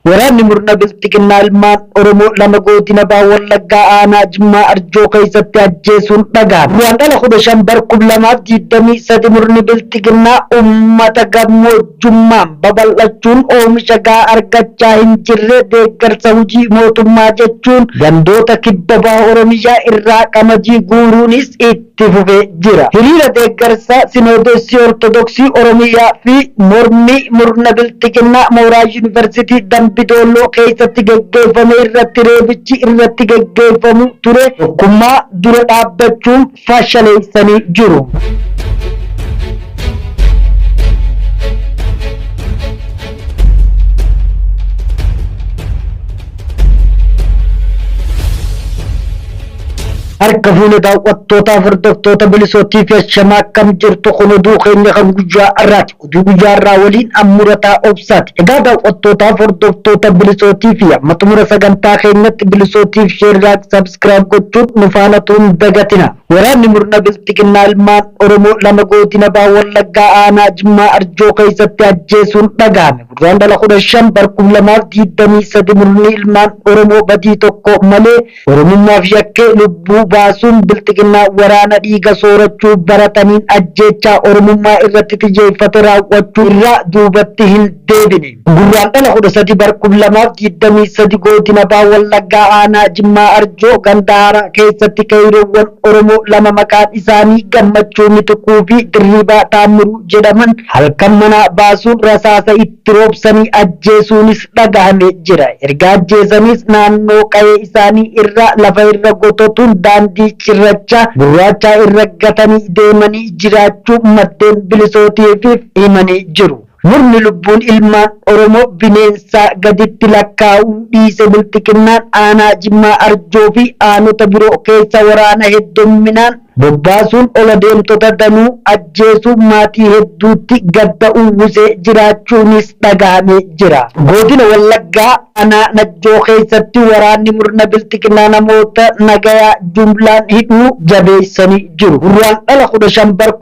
Waraanni murna bilxiginnaa ilmaan Oromoo 2 godina Baha Wallaggaa aanaa Jimmaa Arjoo keessatti ajjeesuun dhaga'ame. Guraandhala 15 bar 2023 murni bilxiginnaa uummata gammoojjummaan babal'achuun oomisha gahaa argachaa hin jirre deeggarsa hojii mootummaa jechuun gandoota kibba baha Oromiyaa irraa qamadii guuruunis itti fufee jira. Hiriira deeggarsa Sinoodosii Ortodoksii Oromiyaa fi mormii murna bilxiginnaa mooraa Yuunivarsiitii Dambi Doolloo keessatti geggeeffame irratti reebichi irratti geggeeffamu ture tokkummaa dura dhaabbachuun fashaleessanii jiru. Harka fuune daawwattootaaf hordoftoota bilisootii fi ashamaa akkam jirtu kun oduu keenya kan guyyaa har'aati. Oduu guyyaa har'aa waliin ammurataa obsaati. Egaa daawwattootaaf hordoftoota bilisootii fi amma xumura sagantaa keenyatti bilisootiif share like subscribe gochuun nu faana turuun dagatina. Waraanni murna bilxiginnaa ilmaan Oromoo 2 godina Baha Wallaggaa aanaa Jimmaa Arjoo keessatti ajjeesuun dhaga'ame. Guraandhala 15 bar 2023 murni ilmaan Oromoo badii tokko malee Oromummaaf yakkee lubbuu baasuun bilxiginnaa waraana dhiiga soorachuu barataniin ajjeechaa Oromummaa irratti xiyyeeffate raawwachuu irraa duubatti hin deebine. Gurraandhala 13 bar 2023 godina Baha Wallaggaa aanaa Jimmaa Arjoo ganda Haaraa keessatti qeerroowwan Oromoo 2 maqaan isaanii Gammachuu Mitiquu fi Dirriibaa Taammiruu jedhaman halkan manaa baasuun rasaasa itti roobsanii ajjeesuunis dhagahame jira. Erga ajjeesaniis naannoo qa'ee isaanii irraa lafa irra gototuun daandii cirrachaa gurraachaa irra gatanii deemanii jiraachuu maddeen bilisootiif himanii jiru. Murni lubbuun ilmaan Oromoo bineensaa gaditti lakkaa'uu dhiise bilxiginnaan aanaa Jimmaa Arjoo fi aanota biroo keessa waraana heddumminaan bobbaasuun ola deemtota danuu ajjeesuu maatii hedduutti gadda uwwisee jiraachuunis dhaga'amee jira. Godina Wallaggaa aanaa Najjoo keessatti waraanni murna bilxiginnaa namoota nagayaa jumlaan hidhuu jabeessanii jiru. Gurraandhala 15 bar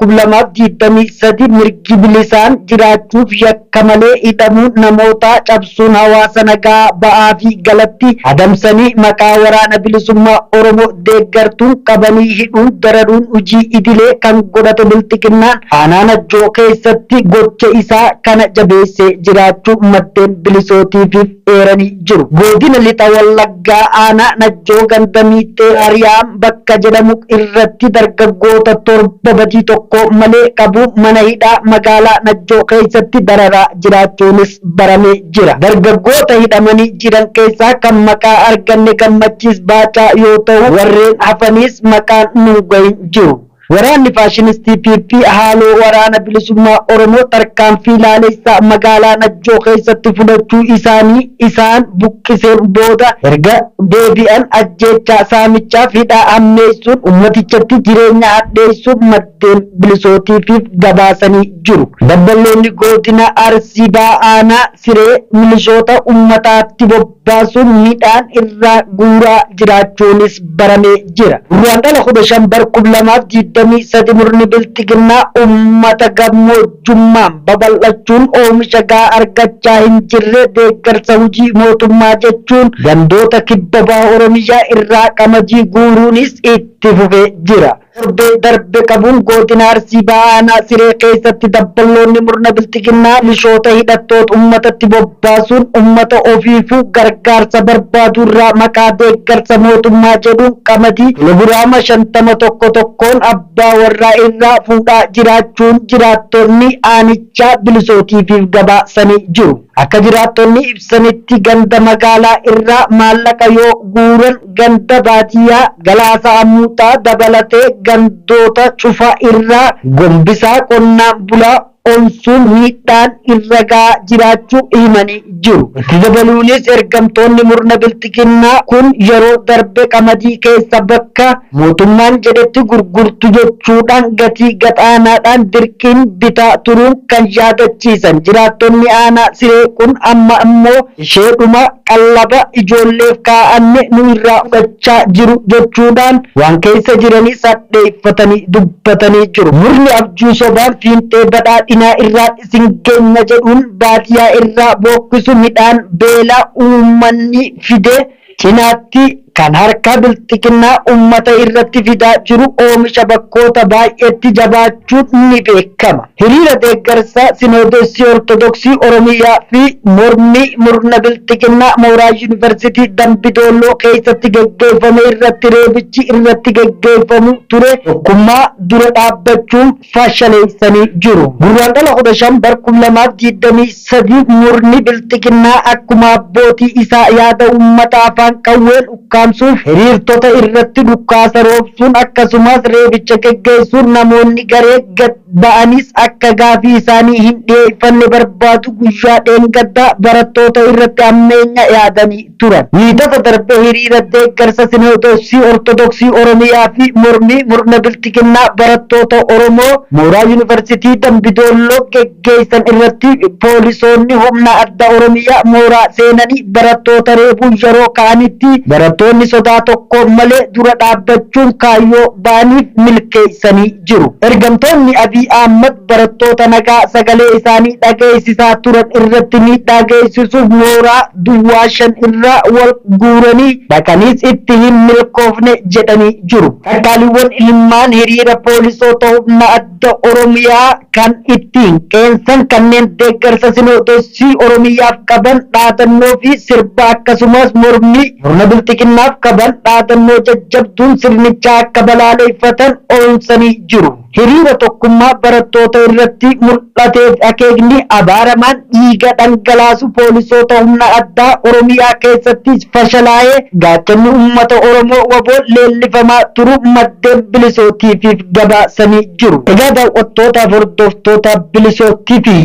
2023 mirgi bilisaan jiraachuuf yakka malee hidhamuun namoota cabsuun hawaasa nagaa ba'aa fi galatti adamsanii maqaa waraana bilisummaa Oromoo deeggartuun qabanii hidhuun dararuun hojii idilee kan godhate bilxiginnaan aanaa Najjoo keessatti gocha isaa kana jabeessee jiraachuu maddeen bilisootiif eeranii jiru. Godina Lixa Wallaggaa aanaa Najjoo ganda Miixxee Ariyaam bakka jedhamu irratti dargaggoota 7 badii tokko malee qabuun mana hidhaa magaalaa Najjoo keessatti dararaa jiraachuunis baramee jira. Dargaggoota hidhamanii jiran keessaa kan maqaa arganne Gammachiis Baacaa yoo ta'u warreen hafanis maqaan nu gahin jiru. Waraanni faashinistii PP haaloo waraana bilisummaa Oromoo tarkaanfii laalessaa magaalaa Najjoo keessatti fudhachuu isaanii isaan buqqiseen booda erga deebi'an ajjeechaa saamichaaf hidhaa hammeessuun ummatichatti jireenya hadheessuun maddeen bilisootiif gabaasanii jiru. Dabballoonni godina Arsii Bahaa aanaa Siree milishoota ummataatti bobbaasuun midhaan irraa guuraa jiraachuunis baramee jira. Gurraandhala 15 bar 2023 murni bilxiginnaa uummata gammoojjummaan babal'achuun oomisha gahaa argachaa hin jirre deeggarsa hojii mootummaa jechuun gandoota kibba baha Oromiyaa irraa qamadii guuruunis itti fufee jira. Torbee darbe qabuun godina Arsii Bahaa aanaa Siree keessatti dabballoonni murna bilxiginnaa milishoota hidhattoota uummatatti bobbaasuun uummata ofiifuu gargaarsa barbaadu irraa maqaa deeggarsa mootummaa jedhuun qamadii kiloogiraama 50 tokko tokkoon abbaa warraa irraa fuudhaa jiraachuun jiraattonni aanichaa bilisootiif gabaasanii jiru. Akka jiraattonni ibsanitti ganda magaalaa irraa maallaqa yoo guuran ganda baadiyyaa Galaasa Amuuxaa dabalatee gandoota cufa irraa gombisaa qonnaan bulaa onsuun miidhaan irra gahaa jiraachuu himanii jiru. Itti dabaluunis ergamtoonni murna bilxiginnaa kun yeroo darbe qamadii keessa bakka mootummaan jedhetti gurgurtu jechuudhaan gatii gad-aanaadhaan dirqiin bitaa turuun kan yaadachiisan jiraattonni aanaa Siree kun amma immoo isheedhuma qallaba ijoolleef kaa'anne nu irraa fudhachaa jiru jechuudhaan waan keessa jiranii sadheeffatanii dubbatanii jiru. Murni abjuu sobaan fiinxee badhaadhinaa godinaa irraa isin geenya jedhuun baadiyyaa irraa bookkisu midhaan beelaa uummanni fide cinaatti kan harka bilxiginnaa uummata irratti fidaa jiru oomisha bakkoota baay'eetti jabaachuun ni beekama. Hiriira deeggarsaa Sinoodosii Ortodoksii Oromiyaa fi mormii murna bilxiginnaa mooraa Yuunivarsiitii Dambidolloo keessatti geggeeffame irratti reebichi irratti geggeeffamu ture tokkummaa dura dhaabbachuun fashaleessanii jiru. Gurraandhala 15 bar 2023 murni bilxiginnaa akkuma abbootii isaa yaada uummata afaan qawween ukkaamsuuf hiriirtota irratti dhukkaasa roobsuun akkasumas reebicha geggeessuun namoonni garee gad ba'anis akka gaafii isaanii hin dhiyeeffanne barbaadu guyyaa dheengaddaa barattoota irratti hammeenya yaadanii turan. Wiixata darbe hiriira deeggarsa Sinoodosii Ortodoksii Oromiyaa fi mormii murna bilxiginnaa barattoota Oromoo mooraa Yuunivarsiitii Dambidolloo geggeessan irratti poolisoonni humna adda Oromiyaa mooraa seenanii barattoota reebuu yeroo ka'anitti barattoonni sodaa tokko malee dura dhaabbachuun kaayyoo ba'aniif milkeessanii jiru. Ergamtoonni Abiy Ahmad barattoota nagaa sagalee isaanii dhageessisaa turan irratti miidhaa geessisuuf mooraa duwwaa 5 irraa wal guuranii dhaqaniis itti hin milkoofne jedhanii jiru. Qaqqaaliiwwan ilmaan hiriira poolisoota humna adda Oromiyaa kan ittiin qeensan kanneen deeggarsa Sinoodosii Oromiyaaf qaban dhaadannoo fi sirba akkasumas mormii murna bilxiginnaaf qaban dhaadannoo jajjabduun sirnichaa akka balaaleffatan oomsanii jiru. Hiriira tokkummaa barattoota irratti mul'ateef akeekni abaaramaan dhiiga dhangalaasu poolisoota humna addaa Oromiyaa keessatti fashalaa'ee gaachanni uummata Oromoo waboon leellifamaa turu maddeen bilisootiif gabaasanii jiru. Egaa daawwattootaaf hordoftoota bilisootii fi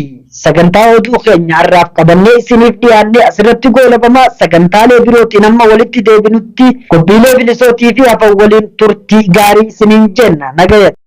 sagantaa oduu keenya har'aaf qabannee isiniif dhiyaannee asirratti goolabamaa sagantaalee birootiin amma walitti deebinutti qophiilee bilisootii fi hafan waliin turtii gaarii isiniin jenna. Nagayatti.